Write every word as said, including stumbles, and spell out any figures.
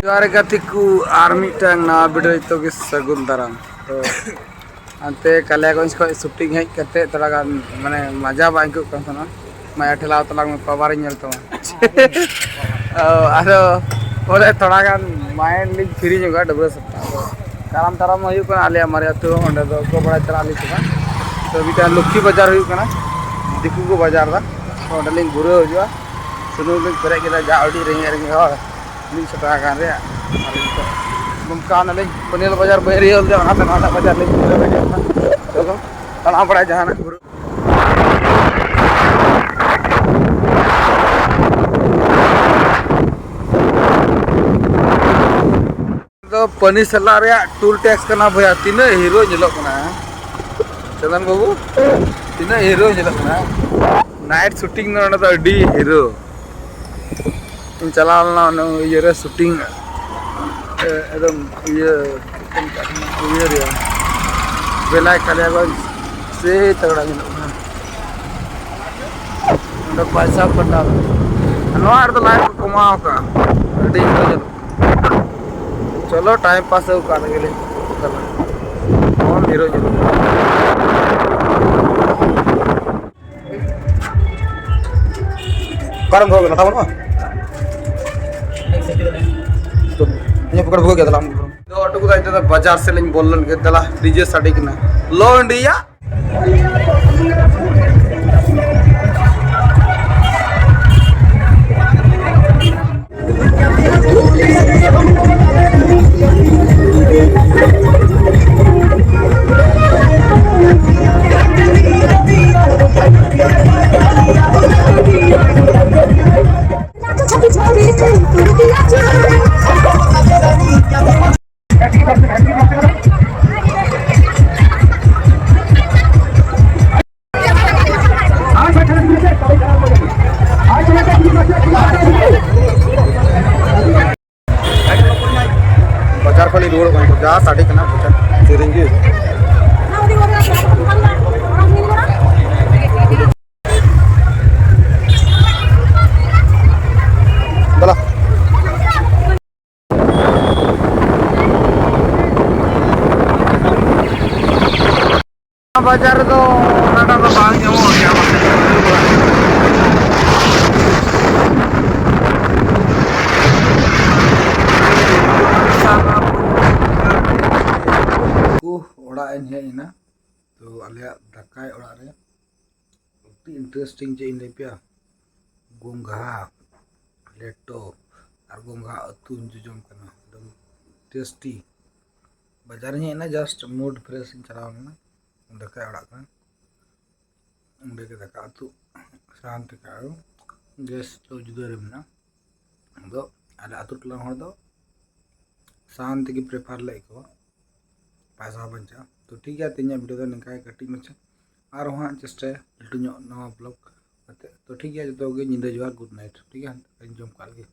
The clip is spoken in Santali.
ᱡᱚᱦᱟᱨ ᱜᱟᱛᱮ ᱠᱚ, ᱟᱨ ᱢᱤᱫᱴᱟᱝ ᱱᱟᱣᱟ ᱵᱷᱤᱰᱤᱭᱳ ᱡᱚᱛᱚ ᱜᱮ ᱥᱟᱹᱜᱩᱱ ᱫᱟᱨᱟᱢ᱾ ᱛᱚ ᱦᱟᱱᱛᱮ ᱠᱟᱞᱤᱭᱟᱜᱚᱸᱡᱽ ᱠᱷᱚᱱ ᱥᱩᱴᱤᱝ ᱦᱮᱡ ᱠᱟᱛᱮ ᱛᱷᱚᱲᱟ ᱜᱟᱱ ᱢᱟᱱᱮ ᱢᱟᱡᱟ ᱵᱟᱝ ᱟᱹᱭᱠᱟᱹᱜ ᱠᱟᱱ ᱛᱟᱦᱮᱱᱟ᱾ ᱢᱟᱭᱟ ᱴᱷᱮᱞᱟᱣ ᱛᱟᱞᱟᱝ ᱢᱮ, ᱯᱟᱣᱟᱨ ᱤᱧ ᱧᱮᱞ ᱛᱟᱢᱟ᱾ ᱚ, ᱟᱫᱚ ᱵᱚᱞᱮ ᱛᱷᱚᱲᱟ ᱜᱟᱱ ᱢᱟᱭᱤᱱᱰ ᱞᱤᱧ ᱯᱷᱨᱤ ᱧᱚᱜᱟ ᱰᱟᱹᱵᱽᱨᱟᱹ ᱥᱟᱯᱷᱟ᱾ ᱟᱫᱚ ᱠᱟᱨᱟᱢ ᱴᱟᱨᱟᱢ ᱦᱩᱭᱩᱜ ᱠᱟᱱᱟ ᱟᱞᱮᱭᱟᱜ ᱢᱟᱨᱮ ᱟᱹᱛᱩ, ᱚᱸᱰᱮ ᱫᱚ ᱜᱚ ᱵᱟᱲᱟ ᱪᱟᱞᱟᱜ ᱞᱤᱧ ᱪᱟᱞᱟᱜᱼᱟ᱾ ᱛᱚ ᱢᱤᱫᱴᱟᱝ ᱞᱚᱠᱠᱷᱤ ᱵᱟᱡᱟᱨ ᱦᱩᱭᱩᱜ ᱠᱟᱱᱟ, ᱫᱤᱠᱩ ᱠᱚ ᱵᱟᱡᱟᱨ ᱮᱫᱟ᱾ ᱛᱚ ᱚᱸᱰᱮ ᱞᱤᱧ ᱜᱷᱩᱨᱟᱹᱣ ᱦᱤᱡᱩᱜᱼᱟ, ᱥᱩᱱᱩᱢ ᱞᱤᱧ ᱯᱮᱨᱮᱡ ᱠᱮᱫᱟ, ᱡᱟ ᱟᱹᱰᱤ ᱨᱮᱸᱜᱮᱡ ᱨᱮᱸᱜᱮᱡ ᱦᱚᱲ᱾ ᱢᱤᱫ ᱥᱚ ᱴᱟᱠᱟ ᱜᱟᱱ ᱨᱮᱭᱟᱜ᱾ ᱟᱨ ᱱᱤᱛᱚᱜ ᱱᱚᱝᱠᱟ ᱚᱱᱮ ᱞᱤᱧ ᱯᱟᱹᱱᱤᱭᱟᱹ ᱵᱟᱡᱟᱨ ᱵᱟᱹᱧ ᱨᱤᱭᱟᱹᱣ ᱞᱮᱫᱟ, ᱚᱱᱟᱛᱮ ᱱᱚᱣᱟ ᱵᱟᱡᱟᱨ ᱞᱤᱧ ᱵᱩᱡᱷᱟᱹᱣ ᱫᱟᱲᱮᱭᱟᱜ ᱠᱟᱱᱟ᱾ ᱪᱚᱞᱚ, ᱛᱟᱲᱟᱢ ᱵᱟᱲᱟᱭ ᱡᱟᱦᱟᱱᱟᱜ ᱜᱩᱨᱩ᱾ ᱫᱚ ᱯᱟᱹᱱᱤ ᱥᱟᱞᱟ ᱨᱮᱭᱟᱜ ᱴᱩᱞ ᱴᱮᱠᱥ ᱠᱟᱱᱟ ᱵᱚᱭᱦᱟ᱾ ᱛᱤᱱᱟᱹᱜ ᱦᱤᱨᱳ ᱧᱮᱞᱚᱜ ᱠᱟᱱᱟ, ᱪᱚᱸᱫᱚᱱ ᱵᱟᱹᱵᱩ, ᱛᱤᱱᱟᱹᱜ ᱦᱤᱨᱳ ᱧᱮᱞᱚᱜ ᱠᱟᱱᱟ᱾ ᱱᱟᱭᱤᱴ ᱥᱩᱴᱤᱝ ᱫᱚ ᱱᱚᱰᱮ ᱫᱚ ᱟᱹᱰᱤ ᱦᱤᱨᱳ᱾ ᱤᱧ ᱪᱟᱞᱟᱣ ᱞᱮᱱᱟ ᱚᱱᱟ ᱤᱭᱟᱹ ᱨᱮ ᱥᱩᱴᱤᱝ, ᱮ, ᱮᱠᱫᱚᱢ ᱤᱭᱟᱹ, ᱪᱮᱫ ᱠᱚ ᱢᱮᱛᱟᱜ ᱠᱟᱱᱟ, ᱤᱭᱟᱹ ᱨᱮᱭᱟᱜ, ᱵᱮᱞᱟᱭ ᱠᱟᱞᱤᱭᱟᱜᱚᱸᱡᱽ, ᱥᱮ ᱛᱟᱜᱲᱟ ᱧᱮᱞᱚᱜ ᱠᱟᱱᱟ᱾ ᱱᱚᱰᱮ ᱯᱚᱭᱥᱟ ᱯᱟᱴᱟᱞ, ᱱᱚᱣᱟ ᱨᱮᱫᱚ ᱞᱟᱭᱤᱴ ᱠᱚ ᱠᱚᱢᱟᱣ ᱠᱟᱜᱼᱟ, ᱟᱹᱰᱤ ᱦᱤᱨᱳ ᱧᱮᱞᱚᱜ ᱠᱟᱱᱟ᱾ ᱪᱚᱞᱚ ᱴᱟᱭᱤᱢ ᱯᱟᱥ ᱦᱩᱭᱩᱜ ᱠᱟᱱ ᱜᱮᱞᱮ ᱪᱟᱞᱟᱜ, ᱠᱚᱢ ᱦᱤᱨᱳ ᱧᱮᱞᱚᱜ ᱠᱟᱱᱟ᱾ ᱚᱠᱟᱨᱮᱢ ᱫᱚᱦᱚ ᱠᱮᱫᱟ? ᱱᱚᱰᱮ ᱵᱟᱹᱱᱩᱜᱼᱟ? ᱤᱧᱟᱹᱜ ᱯᱚᱠᱮᱴ ᱵᱷᱩᱜᱟᱹᱜ ᱜᱮᱭᱟ, ᱛᱟᱦᱞᱮ ᱟᱢ ᱫᱚ ᱚᱴᱳ ᱠᱚᱫᱚ ᱱᱤᱛᱚᱜ ᱫᱚ ᱵᱟᱡᱟᱨ ᱥᱮᱫ ᱞᱤᱧ ᱵᱚᱞᱚ ᱞᱮᱱ ᱜᱮ᱾ ᱫᱮᱞᱟ, ᱰᱤᱡᱮ ᱥᱟᱰᱮ ᱠᱟᱱᱟ, ᱞᱚ ᱤᱱᱰᱤᱭᱟ᱾ ᱵᱟᱡᱟᱨ ᱠᱷᱚᱱ ᱞᱤᱧ ᱨᱩᱣᱟᱹᱲᱚᱜ ᱠᱟᱱᱟ, ᱡᱟ ᱥᱟᱰᱮ ᱠᱟᱱᱟ ᱵᱟᱡᱟᱨ ᱥᱮᱨᱮᱧ ᱜᱮ᱾ ᱵᱟᱡᱟᱨ ᱨᱮᱫᱚ ᱚᱱᱟᱴᱟᱜ ᱫᱚ ᱵᱟᱝ ᱧᱟᱢᱚᱜ ᱜᱮᱭᱟ᱾ ᱠᱩ ᱚᱲᱟᱜ ᱤᱧ ᱦᱮᱡ ᱮᱱᱟ, ᱛᱚ ᱟᱞᱮᱭᱟᱜ ᱫᱟᱠᱟᱭ ᱚᱲᱟᱜ ᱨᱮ ᱟᱹᱰᱤ interesting ᱪᱮᱫ ᱤᱧ ᱞᱟᱹᱭ ᱯᱮᱭᱟ, ᱜᱚᱝᱜᱷᱟ ᱞᱮᱴᱚ ᱟᱨ ᱜᱚᱝᱜᱷᱟ ᱩᱛᱩᱧ ᱡᱚᱡᱚᱢ ᱠᱟᱱᱟ, ᱮᱠᱫᱚᱢ tasty᱾ ᱵᱟᱡᱟᱨ ᱤᱧ ᱦᱮᱡ ᱮᱱᱟ, just mood fresh ᱤᱧ ᱪᱟᱞᱟᱣ ᱞᱮᱱᱟ, ᱫᱟᱠᱟᱭ ᱚᱲᱟᱜ ᱠᱟᱱᱟ, ᱚᱸᱰᱮ ᱜᱮ ᱫᱟᱠᱟ ᱩᱛᱩ ᱥᱟᱦᱟᱱ ᱛᱮ ᱠᱟᱜ ᱜᱮᱥ ᱫᱚ ᱡᱩᱫᱟᱹ ᱨᱮ ᱢᱮᱱᱟᱜᱼᱟ᱾ ᱟᱫᱚ ᱟᱞᱮ ᱟᱹᱛᱩ ᱴᱚᱞᱟ ᱦᱚᱲ ᱫᱚ ᱥᱟᱦᱟᱱ ᱛᱮᱜᱮ prefer ᱞᱮᱫ ᱠᱚ, ᱯᱟᱭᱥᱟ ᱦᱚᱸ ᱵᱟᱧᱪᱟᱜᱼᱟ᱾ ᱛᱚ ᱴᱷᱤᱠ ᱜᱮᱭᱟ, ᱛᱮᱦᱮᱧᱟᱜ video ᱫᱚ ᱱᱤᱝᱠᱟ ᱜᱮ ᱠᱟᱹᱴᱤᱡ ᱢᱟᱪᱷᱟ, ᱟᱨᱦᱚᱸ ᱦᱟᱸᱜ ᱪᱮᱥᱴᱟᱭᱟ ᱞᱟᱹᱴᱩ ᱧᱚᱜ ᱱᱟᱣᱟ vlog ᱠᱟᱛᱮ᱾ ᱛᱚ ᱴᱷᱤᱠ ᱜᱮᱭᱟ, ᱡᱚᱛᱚ ᱠᱚᱜᱮ ᱧᱤᱫᱟᱹ ᱡᱚᱦᱟᱨ, good night᱾ ᱴᱷᱤᱠ ᱜᱮᱭᱟ, ᱡᱚᱢ ᱠᱟᱜ ᱞᱮᱜᱮ᱾